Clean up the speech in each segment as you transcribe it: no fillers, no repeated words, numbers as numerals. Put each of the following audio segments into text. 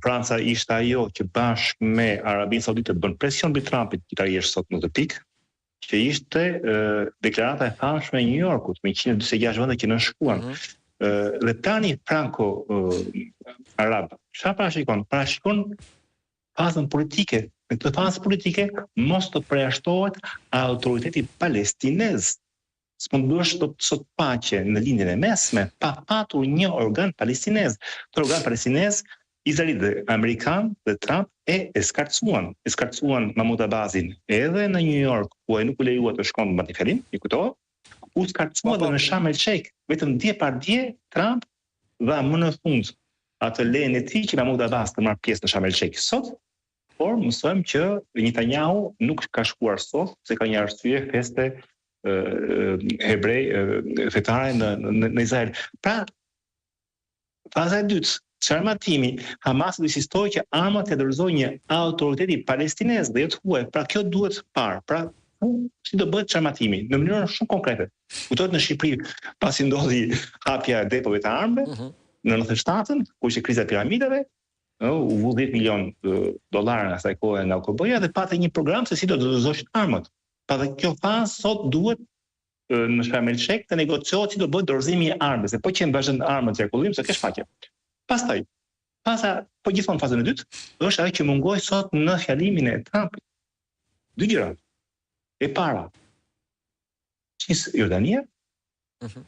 Franca ishte ajo që bashkë me Arabinë Saudite bën presion mbi Trumpin që ta jesh sot në këtë pikë, që ishte deklarata e famshme e New Yorkut me 146 vende që nënshkruan. Mm -hmm. Dhe plani franko arab, çfarë parashikon? Parashikon fazën politike. Në këtë fazë politike mos të përjashtohet autoriteti palestinez. S'mund të bësh dot sot paqe në Lindjen e Mesme pa patur një organ palestinez. Këtë organ palestinez izraelit dhe amerikan dhe Trump e e skarcuan, e skarcuan Mahmoud Abbasin edhe në New York, ku ai nuk u lejua të shkonte të mbante fjalim, i kujtohet? U skarcua po, po. dhe në Sharm el Sheikh, vetëm dje pardje Trump dha më në fund atë lejen e tij që Mahmoud Abbas të marrë pjesë në Sharm el Sheikh sot, por mësojmë që Netanyahu nuk ka shkuar sot, se ka një arsye feste hebrej fetare në në, në Izrael. Pra, faza e dytë, çarmatimi, Hamasi do insistojë që armët t'ia dorëzojë një autoriteti palestinez dhe jo të huaj. Pra kjo duhet parë. Pra, ku si do bëhet çarmatimi në mënyrë shumë konkrete. Kujtohet në Shqipëri pasi ndodhi hapja e depove të armëve uh mhm. -huh. në 97-ën, ku ishte kriza e piramidave, ë u vu 10 milion dollarë nga asaj kohe nga OKB-ja dhe pati një program se si do të dorëzoshin armët. Pra dhe kjo fazë sot duhet në Sharm el Sheikh të negociohet si do bëhet dorëzimi i armëve, se po qenë vazhdon armët qarkullim, s'do kesh paqe. Pastaj, faza, po gjithmonë fazën e dytë, është ajo që mungoi sot në fjalimin e Trumpit. Dy gjëra. E para, Cisjordania, ëh, mm -hmm.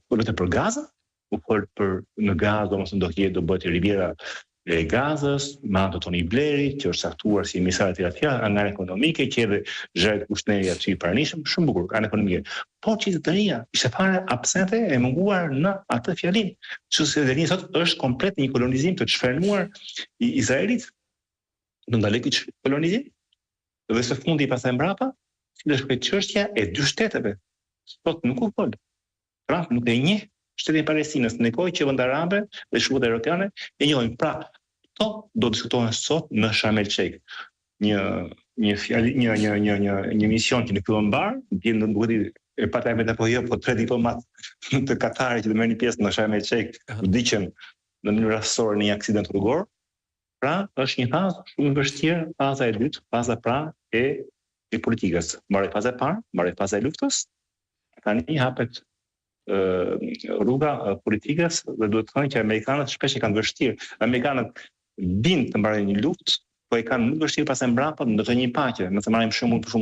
u vetëm për Gazën, u fol për në Gazë, domethënë do jetë do bëhet Riviera e Gazës, me anë të Tony Blairit, që është caktuar si emisar e tjera tjera, nga ana ekonomike, që edhe Jared Kushneri aty i pranishëm, shumë bukur, anë ekonomike. Po Cisjordania ishte fare absente e munguar në atë fjalim. Cisjordania sot është komplet një kolonizim të shfrenuar i Izraelit. Do ndalojë ky kolonizim? Dhe së fundi pastaj mbrapa, si do shkojë çështja e dy shteteve. Sot nuk u fol. Trump nuk e njeh shtetin e Palestinës në kohë që vendet arabe dhe shtetet europiane e njohin. Pra, këto do të diskutohen sot në Sharm el Sheikh. Një një fjali, një një një një një mision që nuk fillon mbarë, dje në nuk e di e pata vetë apo jo, po tre diplomatë të Katarit që do merrnin pjesë në Sharm el Sheikh vdiqën në mënyrë rastësore në një aksident rrugor. Pra, është një fazë shumë e vështirë, faza e dytë, faza pra e e politikës. Mbaroi faza e parë, mbaroi faza e luftës, tani hapet rruga e politikës dhe duhet të thënë që amerikanët shpesh e kanë vështirë. Amerikanët dinë të mbarojnë një luftë, po e kanë më të vështirë pastaj mbrapa të ndërtojnë një paqe. Nëse marrim shembull për shembull.